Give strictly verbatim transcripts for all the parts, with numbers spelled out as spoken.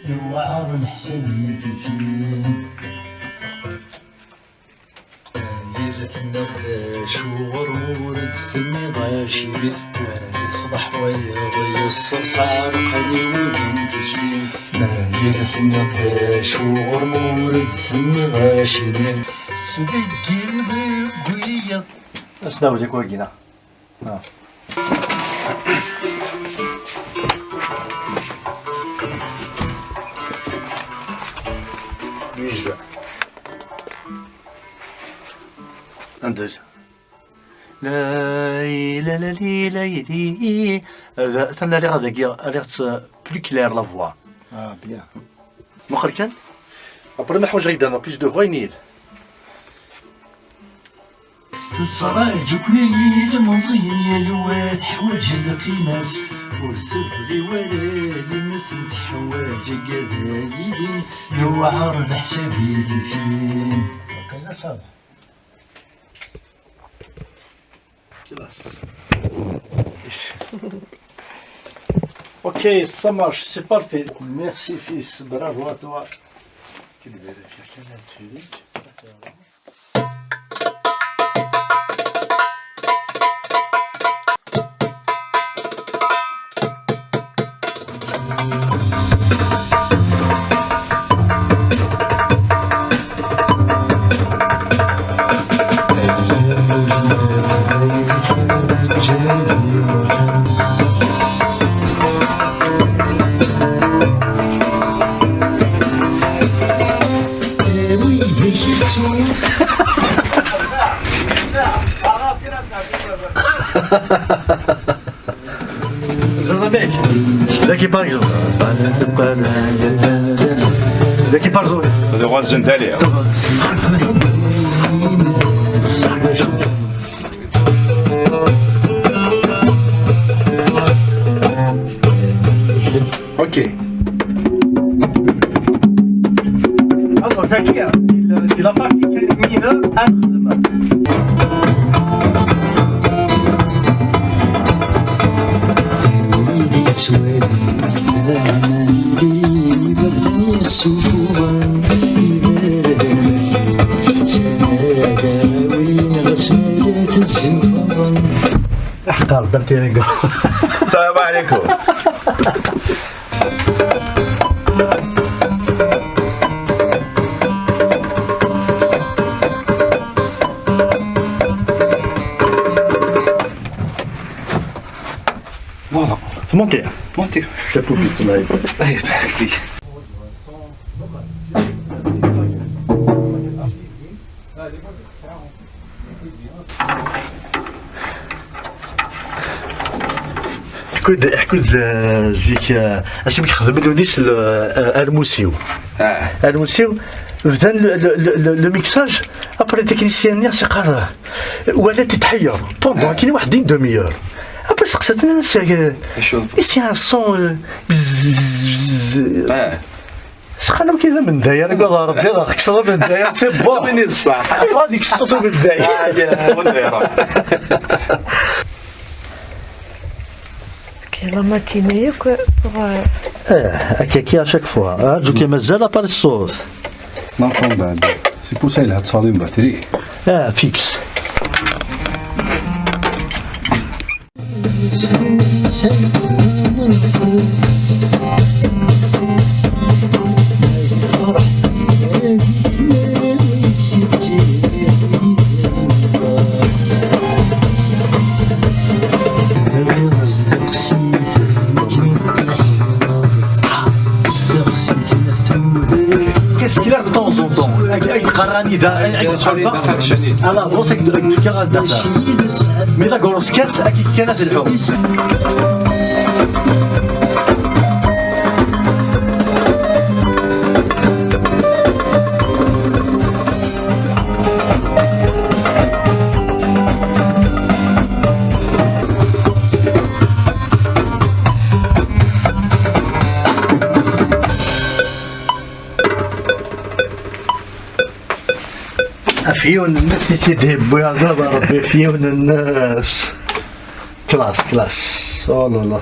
Yewɛer leḥsab i tifin. Yir tenniḍ d acu ɣur-m ur d-tenniḍ acimi. Wa yefḍeḥ wayeḍ yesserṣar qliw d tikli. Yir tenniḍ d acu ɣur-m ur d-tenniḍ acimi. Tettdeggirem deg wiyaḍ. Asnaw deg wagina. Ah. Yejba. Un, deux. La, la, la, li, la, li. Euh, attends, la, la, la, la, la, plus clair la voix. Ah, bien. Muqel kan. Après, ma ḥwajeɣ plus de voix, inil. Tettraǧu-ken ilemẓiyen, yal wa teḥwaǧ lqima-s. Ur tebɣi wala yemma-s, teḥwaǧ agad ad yili, yewɛer leḥsab i tifin. Waqila ça va. Classe. Ok, ça marche, c'est parfait. Merci fils, bravo à toi. Zermek. Daki par exemple. Daki par exemple. Ad uɣal zendali. Ok. Alors, tagi, di la, di la partie kan mineur, ad nexdem. Wid yettwalin, aman di iberdan yessufuɣen, iberdan, ttadawin ɣas ma la tezzuffɣen. Aḥeqqa Rebbi am tiriga. Salam alaikum. Voilà. C'est monté. Monté. Je peux plus de live. Allez, vas-y. Ḥku-d, ḥku-d, euh, zik, euh, asmi yexdem Lunis le, euh, Armusiw. Ah. Armusiw, bdan le, le, le, le, le mixage, après le technicien-nni as-yeqqar, euh, wala titḥeyyer, pendant, ah, akin waḥed une demi-heure. Après seqsat-ten, c'est, euh, c'est un son, euh, bzzz, bzzz. Ah. Sxan akk d amendayer, agad Rebbi, ad aɣ-tekkseḍ amendayer, c'est bon. Win yeṣṣaḥ. Ad yekkes ṣṣut umendayer. Ah, ya, wanda yeṛuḥ? Ok, la matinée, quoi, pour, euh, eh, akka, akka, à chaque fois. Ah, Ǧuki, mazal à part ṣṣut. Non, pas bad. C'est pour ça il a de batterie. Ah, fixe. Qu'est-ce qu'il a de temps en temps? Ay, ay, ɣer anida, ay, ay, à l'avance, ay, ay, ay, mais la grosse caisse, ay, ay, ay, ay, Af yiwen-nnes i tt-id-yewwi, a baba Rebbi, af yiwen-nnes. Classe, classe. Oh là là.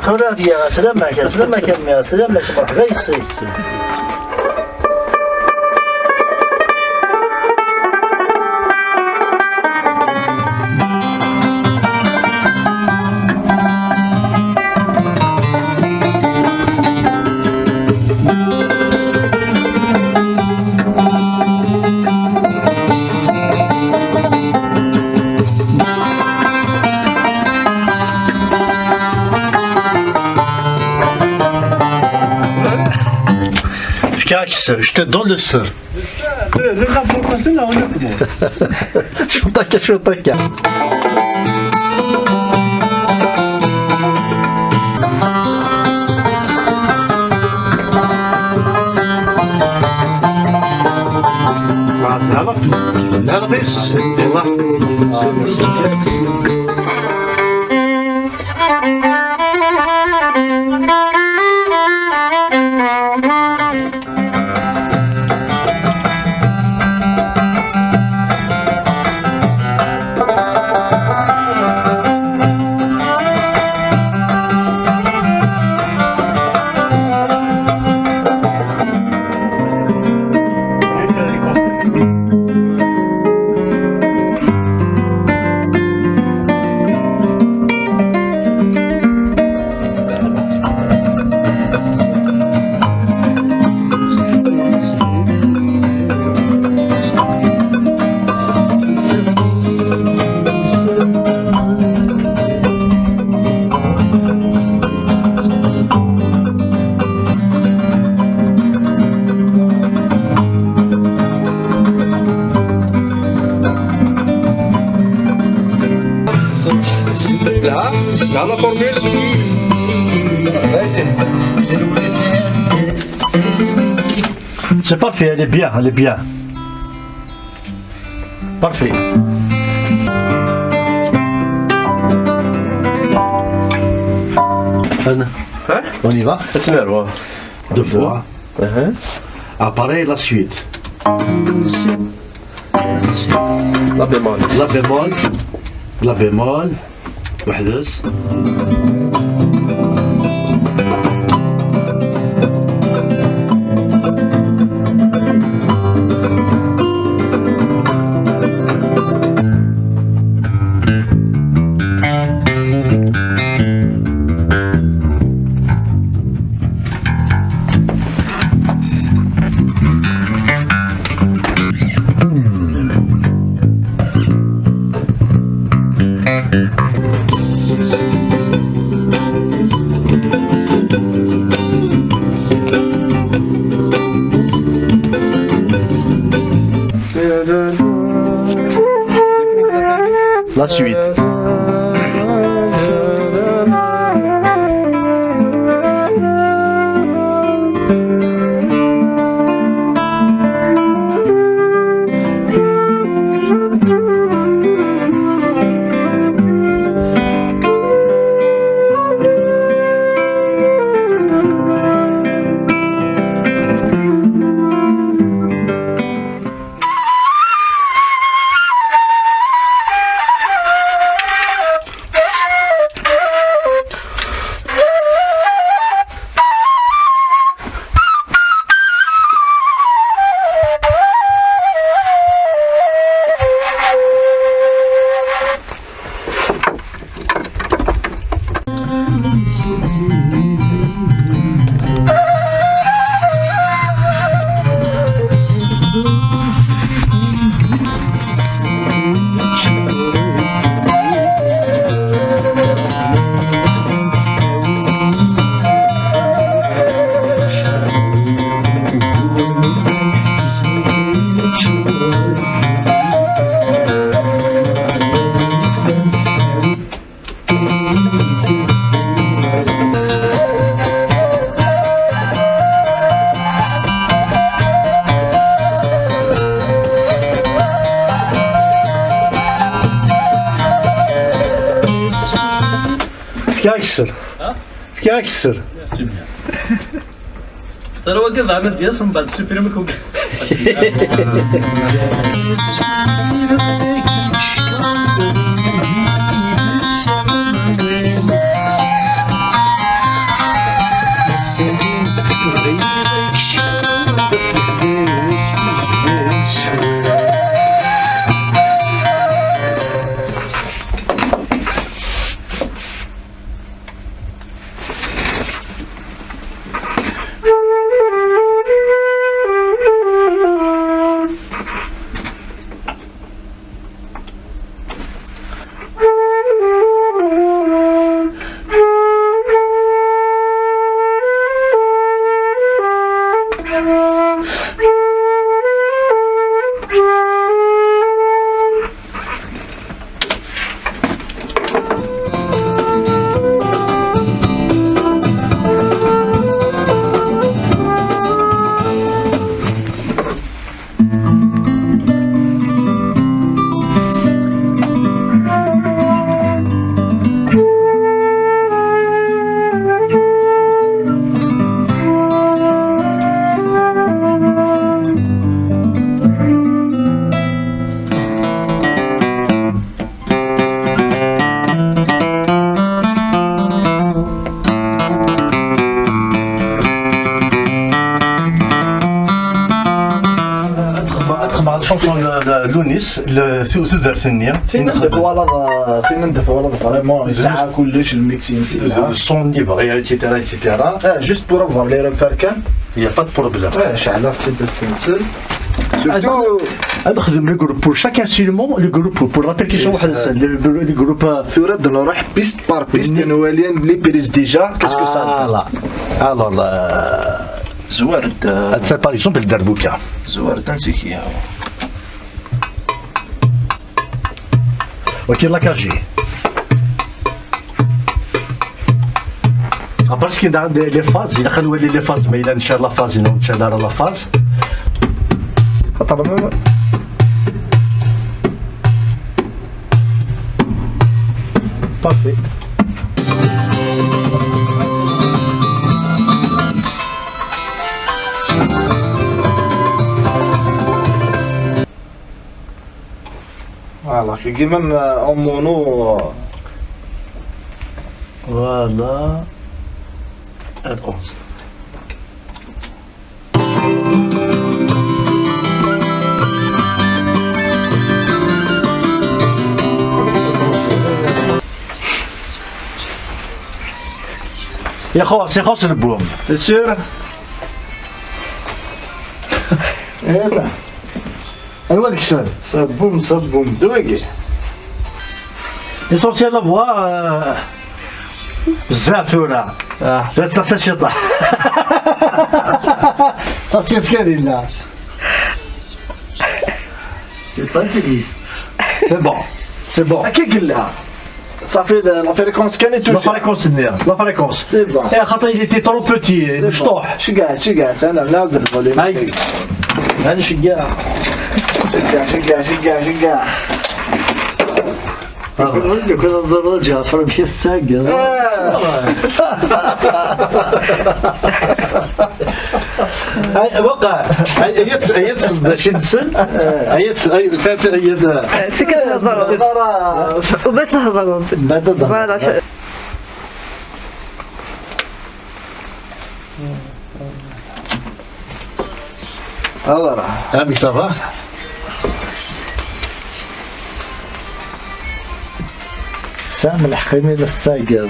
Tura bya, selamek, selamek a mmi, selamek, merḥba yessi. Fkiɣ-ak sser, je te donne le sser. Cwiṭ akka, cwiṭ akka. Mɛa sselamat. Lɛerb-is. Yellah. Là, là, la formule. C'est parfait, elle est bien, elle est bien. Parfait. Hein ? On y va ? Deux fois. Uh-huh. Après la suite. La bémol. La bémol. La bémol. Weḥd-s. La suite. Fkiɣ-ak sser. Ha? Fkiɣ-ak sser. Merci bien. Tara wagi d Ɛmer Dias, mbeɛd supprimer-ik wagi. Ad xedmeɣ la chanson n Lunis, le, tu-, tudert-nni. Tin anda twalaḍ, tin anda twalaḍ vraiment yesɛa kullec, le mix-ines yelha. Le son-nni bɣiɣ, et cetera, et cetera. Ah, juste pour avoir les repères kan. Il y a pas de problème. Ah, ceɛleɣ-tt-id ad s-tensel. Surtout ad nexdem le groupe pour chaque instrument, le groupe pour la percussion, le, le, le groupe, euh, tura ad nruḥ piste par piste, ad nwali les prises déjà, qu'est-ce que ça donne. Voilà. Alors, euh, Zwart, euh, par exemple, le darbuka. Zwart, un c'est qui, hein. Ok, la cage. Après, ce qui est dans les, les phases, il a les phases, mais il a une la phase, il a une la phase. Attends, même. Parfait. Voilà, kagi même, euh, en mono, euh. Voilà. Ad onze. Ixuṣ, ixuṣ lbum. T'es sûr? Anwa deg-sen? Sabbum, sabbum, d wagi. L'essentiel, la voix, euh, bezzaf tura. Ah. Bas, ça, c'est chiant. Ça, c'est ce qu'il a. C'est pas triste. C'est bon. C'est bon. Akka yella. Ça fait de la fréquence kan et tout. La fréquence, la fréquence. C'est bon. Eh, خاطر il était trop petit, مشطوح. شقاع، شقاع، أنا نازل الفوليوم. هاي. هاي شقاع. شقاع، شقاع، شقاع، شقاع. Voilà. Voilà, كنا نزور جعفر مشي الساق. آه. هاي، وقع. هاي، هي تس-، هي تس-، شي تسن. هي تس-، هي تس-، هي تس-، آه، سي كتهضر. وبس الهضر. بعد الهضر. Voilà، ش- Alors. عمي، ça va؟ سام الحقيمي للسايقر.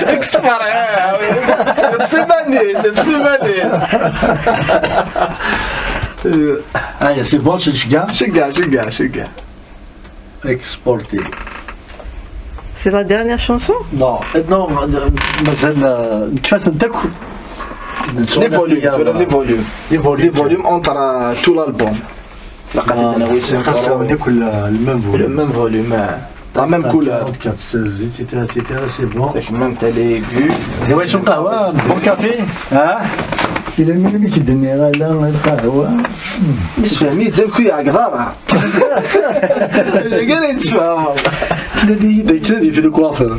اكسبر، يا، يا، يا. تفي مانيس، تفي مانيس. هيا، c'est bon، شقاع؟ شقاع، شقاع، شقاع. Exporter. C'est la dernière chanson? Non, euh, non, euh, مازال، آه، نكفات نتاك. Les volumes، les volumes. Les volumes. Les volumes entre, euh, tout l'album. لقد آه، تناوي خاصة سيمبل. يكون le même volume. Le même volume، آه. La même couleur. Quatre, seize, et cetera, et cetera, c'est bon. Avec même t'as les aigus. ايوا شنو قهوة؟ Bon café؟ ها؟ إلا مين اللي كيدني غالا القهوة؟ مش فاهمين، دام كوي عقدارها. قال يتفهم والله. الذي يتسدي في الكوافير.